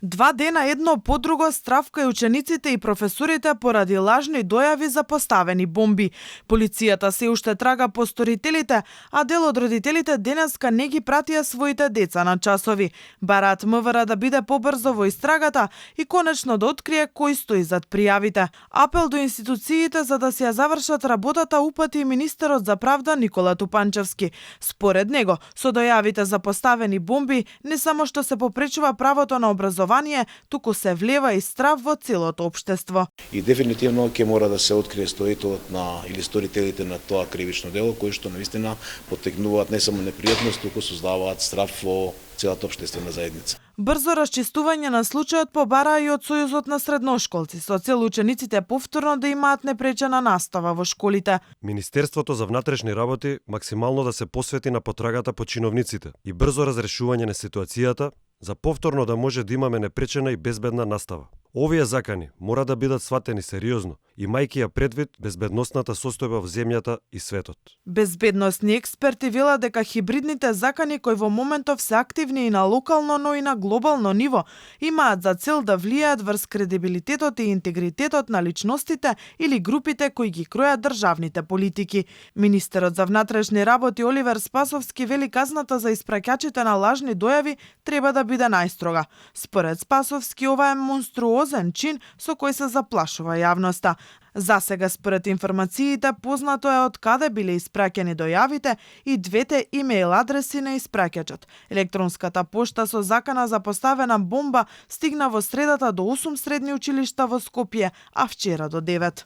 2 дена едно по друго стравка и учениците и професорите поради лажни дојави за поставени бомби. Полицијата се уште трага по сторителите, а дел од родителите денеска не ги пратија своите деца на часови. Бараат МВР да биде побрзо во истрагата и конечно да открие кој стои зад пријавите. Апел до институциите за да си ја завршат работата упати министерот за правда Никола Тупанчевски. Според него, со дојавите за поставени бомби не само што се попречува правото на образование, туку се влева и страв во целото општество. И дефинитивно ќе мора да се открие стоителот на или сторителите на тоа кривично дело, кои што навистина поттекнуваат не само непријатност, туку создаваат страв во целата општествена заедница. Брзо расчистување на случајот побараа и од Сојузот на средношколци, со цел учениците повторно да имаат непречена настава во школите. Министерството за внатрешни работи максимално да се посвети на потрагата по чиновниците и брзо разрешување на ситуацијата за повторно да може да имаме непречена и безбедна настава. Овие закани мора да бидат сватени сериозно, имајќи ја предвид безбедносната состојба во земјата и светот. Безбедносни експерти велат дека хибридните закани кои во моментов се активни и на локално, но и на глобално ниво, имаат за цел да влијаат врз кредибилитетот и интегритетот на личностите или групите кои ги кројат државните политики. Министерот за внатрешни работи Оливер Спасовски вели казната за испраќачите на лажни дојави треба да биде најстрога. Според Спасовски, ова е монструозен чин со кој се заплашува јавноста. За сега, според информациите, познато е од каде биле испраќани дојавите и двете имејл адреси на испраќачот. Електронската пошта со закана за поставена бомба стигна во средата до 8 средни училишта во Скопје, а вчера до 9.